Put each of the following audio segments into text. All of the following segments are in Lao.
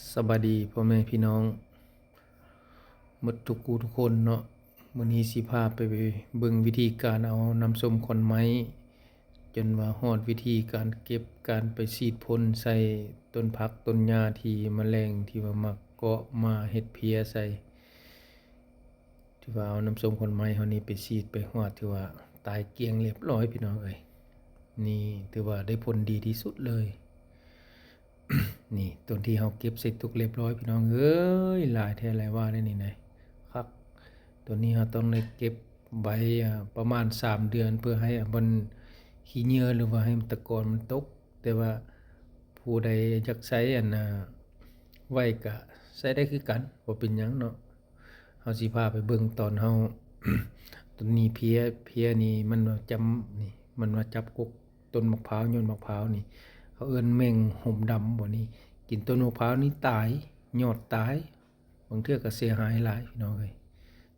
ສະບາຍດີພໍ່ແມ່ພີ່ນ້ອງໝົດທຸກຜູ້ທຸກຄົນເນາະ. ມື້ນີ້ຊິພາໄປເບິ່ງວິທີການເອົານ້ຳສົ້ມຂອນໄມ້ ຈົນວ່າຮອດວິທີການເກັບ ການໄປສີດພົ່ນໃສ່ຕົ້ນຜັກຕົ້ນຫຍ້າທີ່ມະແລງທີ່ວ່າມັກເກາະມາເຮັດເພຍໃສ່. ທີ່ວ່າເອົານ້ຳສົ້ມຂອນໄມ້ເຮົານີ້ໄປສີດໄປຫວາດ ຖືວ່າຕາຍກ້ຽງລຽບຮ້ອຍພີ່ນ້ອງເອີຍ. ນີ້ຖືວ່າໄດ້ຜົນດີທີ່ສຸດເລີຍ. ນີ້ຕົ້ນທີ່ເຮົາເກັບໃສ່ຕຸກລຽບຮ້ອຍພີ່ນ້ອງເອີຍ ຫຼາຍແທ້ຫຼາຍວ່າເດ້ນີ້ນະ ຄັກ. ຕົວນີ້ເຮົາຕ້ອງໄດ້ເກັບໄວ້ ອາ ປະມານສາມເດືອນ ເພື່ອໃຫ້ ອາ ມັນຂີ້ເຫຍື້ອ ຫຼືວ່າໃຫ້ຕະກອນມັນຕົກ. ແຕ່ວ່າຜູ້ໃດຢາກໃຊ້ອັນນາໄວ້ກະໃຊ້ໄດ້ຄືກັນ ບໍ່ເປັນຫຍັງເນາະ. ເຮົາຊິພາໄປເບິ່ງຕອນເຮົາ ຕົວນີ້ເພຍ ເພຍນີ້ມັນວ່າຈຳ ນີ້ມັນວ່າຈັບກົກຕົ້ນໝາກພ້າວ ຍອດໝາກພ້າວນີ້ ເຂົາເອີ້ນແມງຫົມດຳບໍ່ນີ້ ກິນຕົ້ນໝາກພ້າວນີ້ຕາຍ ຍອດຕາຍ ບາງເທື່ອກໍເສຍຫາຍຫຼາຍພີ່ນ້ອງເອີຍ.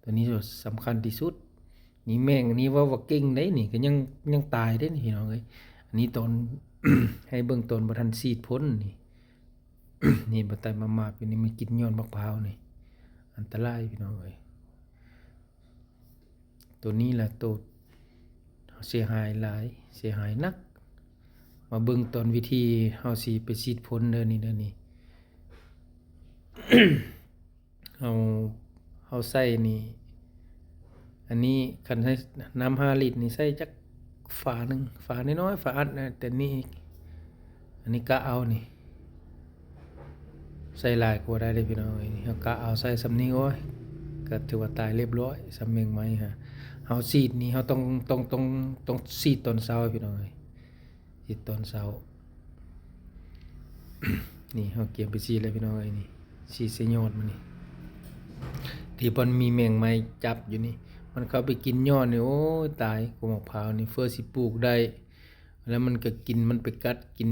ຕົວນີ້ສຳຄັນທີ່ສຸດ. ນີ້ແມງອັນນີ້ເວົ້າວ່າເກັ່ງເດ້ນີ້ ກໍຍັງ ຍັງຕາຍເດ້ນີ້ພີ່ນ້ອງເອີຍ. ອັນນີ້ຕອນ ໃຫ້ເບິ່ງຕອນບໍ່ທັນສີດພົ່ນນີ້ ນີ້ບັກໄຕມາມາບຢູ່ນີ້ ມັນກິນຍອດໝາກພ້າວນີ້ ອັນຕະລາຍພີ່ນ້ອງເອີຍ. ໂຕນີ້ລະໂຕເສຍຫາຍຫຼາຍ ເສຍຫາຍໜັກ. ມາເບິ່ງຕອນວິທີເຮົາຊິໄປສີດພົ່ນເດີນີ້ ເດີນີ້ ເຮົາ ເຮົາໃສ່ນີ້ ອັນນີ້ຄັນໃຊ້ນ້ຳຫ້າລິດນີ້ໃສ່ຈັກຝາໜຶ່ງ ຝານ້ອຍໆ ຝາອັດນະ ແຕ່ນີ້ ອັນນີ້ກະເອົານີ້ ໃສ່ຫຼາຍກວ່າໄດ້ເດ້ພີ່ນ້ອງເອີຍ. ເຮົາກະເອົາໃສ່ສ່ຳນີ້ ໂອ້ຍ ກະຖືວ່າຕາຍລຽບຮ້ອຍ ສ່ຳແມງໄມ້ຫັ້ນ. ເຮົາສີດນີ້ເຮົາຕ້ອງ ຕ້ອງ ຕ້ອງ ຕ້ອງສີດຕອນເຊົ້າພີ່ນ້ອງເອີຍ ສີດຕອນເຊົ້າ. ນີ້ເຮົາກຽມໄປສີດແລ້ວພີ່ນ້ອງເອີຍ ນີ້ສີດໃສ່ຍອດມັນນີ້ ທີ່ມັນມີແມງໄມ້ຈັບຢູ່ນີ້ ມັນເຂົ້າໄປກິນຍອດນີ້ ໂອ້ຍ ຕາຍ. ກົກໝາກພ້າວນີ້ເພື່ອຊິປູກໄດ້ ແລ້ວມັນກໍກິນ ມັນໄປກັດກິນ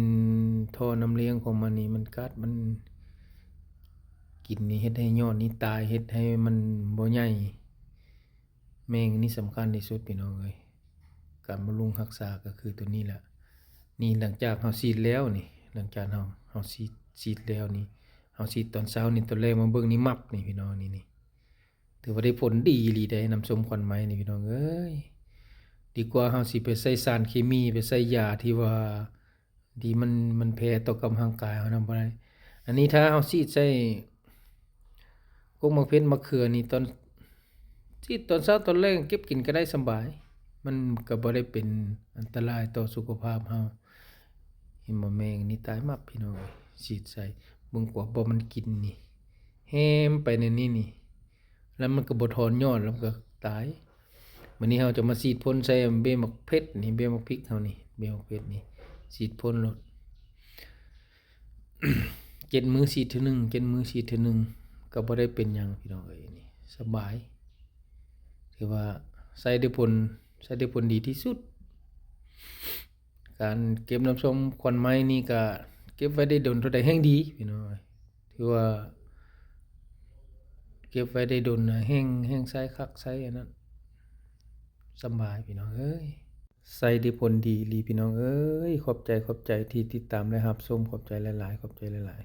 ທໍ່ນ້ຳລ້ຽງຂອງມັນນີ້ ມັນກັດ ມັນກິນນີ້ ເຮັດໃຫ້ຍອດນີ້ຕາຍ ເຮັດໃຫ້ມັນບໍ່ໃຫຍ່. ແມງນີ້ສຳຄັນທີ່ສຸດພີ່ນ້ອງເອີຍ ການບຳລຸງຮັກສາກໍຄືຕົວນີ້ແຫຼະ. ນີ້ຫຼັງຈາກເຮົາສີດແລ້ວນີ້ ຫຼັງຈາກເຮົາ ເຮົາສີດ ສີດແລ້ວນີ້ ເຮົາສີດຕອນເຊົ້ານີ້ ຕອນແລງມາເບິ່ງນີ້ໝັບນີ້ພີ່ນ້ອງ ນີ້ ນີ້ ຖືວ່າໄດ້ຜົນດີອີ່ຫຼີເດ້ ນ້ຳສົ້ມຂວັນໄມ້ນີ້ພີ່ນ້ອງເອີຍ. ດີກວ່າເຮົາຊິໄປໃສ່ສານເຄມີ ໄປໃສ່ຢາທີ່ວ່າ ທີ່ມັນ ມັນແພ້ຕໍ່ກັບຮ່າງກາຍເຮົານຳບໍ່ໄດ້. ອັນນີ້ຖ້າເຮົາສີດໃສ່ກົກໝາກເຜັດ ໝາກເຂືອນີ້ ຕອນ ສີດຕອນເຊົ້າຕອນແລງເກັບກິນກໍໄດ້ສະບາຍ ມັນກໍບໍ່ໄດ້ເປັນອັນຕະລາຍຕໍ່ສຸຂະພາບເຮົາ. ເຫັນບໍ່ ແມງນີ້ຕາຍໝັບພີ່ນ້ອງເອີຍ ສີດໃສ່ ເບິ່ງກວ່າບໍ່ ມັນກິນນີ້ ແຮມໄປໃນນີ້ນີ້ ແລ້ວມັນກໍບໍ່ຖອນຍອດ ແລ້ວມັນກໍຕາຍ. ມື້ນີ້ເຮົາຈະມາສີດພົ່ນໃສ່ເບ້ໝາກເຜັດນີ້ ເບ້ໝາກພິກເຮົານີ້ ເບ້ໝາກເຜັດນີ້ ສີດພົ່ນໂລດ ເຈັດມື້ສີດເທື່ອໜຶ່ງ ເຈັດມື້ສີດເທື່ອໜຶ່ງ ກໍບໍ່ໄດ້ເປັນຫຍັງພີ່ນ້ອງເອີຍ ນີ້ສະບາຍ. ຖືວ່າໃຊ້ໄດ້ຜົນ ໃຊ້ໄດ້ຜົນດີທີ່ສຸດ. ການເກັບນ້ຳສົ້ມຂວັນໄມ້ນີ້ກະເກັບໄວ້ໄດ້ດົນເທົ່າໃດແຮ່ງດີພີ່ນ້ອງເອີຍ ຖືວ່າເກັບໄວ້ໄດ້ດົນນະ ແຮ່ງ ແຮ່ງໃຊ້ຄັກ ໃຊ້ອັນນັ້ນສະບາຍພີ່ນ້ອງເອີຍ. ໃຊ້ໄດ້ຜົນດີອີ່ຫຼີພີ່ນ້ອງເອີຍ. ຂອບໃຈ ຂອບໃຈທີ່ຕິດຕາມ ແລະ ຮັບຊົມ ຂອບໃຈຫຼາຍໆ ຂອບໃຈຫຼາຍໆ.